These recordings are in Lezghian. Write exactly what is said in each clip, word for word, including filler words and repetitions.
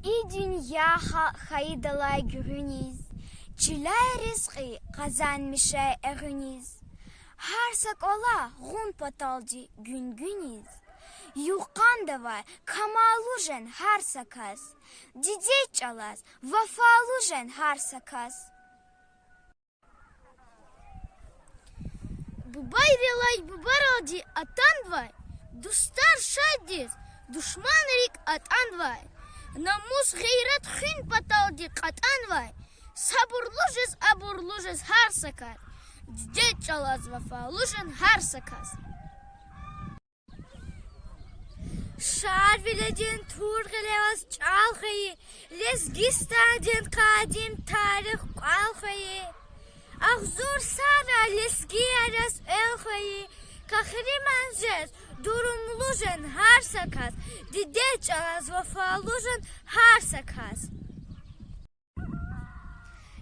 И дуьнья халкь хьайидалай гуьгъуьниз, чилай ризкьи къазанмишай эгъуьниз. Гьар са кӀвалах гъун паталди гуьнгуьниз, югъ-къандавай камаллу жен гьар са кас, дидед чӀалаз вафалу жен гьар са кас. Бубайрилай бубайралди атанвай, дустар шаддиз, душманрик атанвай, намус-гъейрат хуьн паталди кьатӀанвай, сабурлу жез, абурлу жез гьар са кас, дидед чӀалаз вафалу жен гьар са кас. Шарвилидин тур гъиле аваз чӀал хвейи, Лезгистандин къадим тарих кӀвал хвейи, агъзур йисара лезгияр яз эл хвейи, къагьриман жез, дурумлу жен гьар са кас, дидед чӀалаз вафалу жен гьар са кас.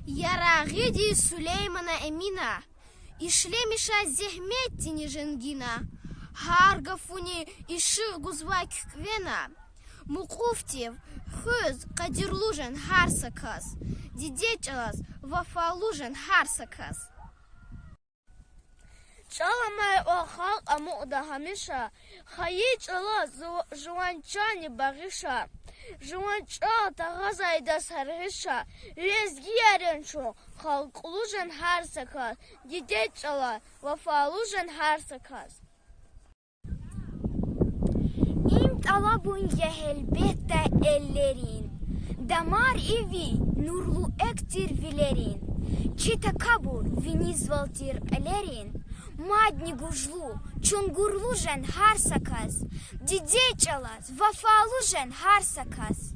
Ярагъидиз Сулеймана Эмина ишлемиша зегьметдини женгина, гьар гафуни ишигъ гузвай куькӀвена. Мукьуфдив хуьз къадирлу жен гьар са кас, дидед чӀалаз вафалу жен гьар са кас. ЧӀал амай кьван халкь амукьда гьамиша, хайи чӀалаз жу-, жуван чанни багъиша. Жуван чӀал тагъазайдаз гьар гъиша, лезгияр я чун, халкьлу жен гьар са кас, дидед чӀалаз вафалу жен гьар са кас. Им тӀалабун я гьелбетда эллерин, дамар иви нурлу экв тир вилерин. Чи такабур винизвал тир кьилерин, мадни гужлу, чунгурлу жен гьар са кас, дидед чӀалаз вафалу жен гьар са кас.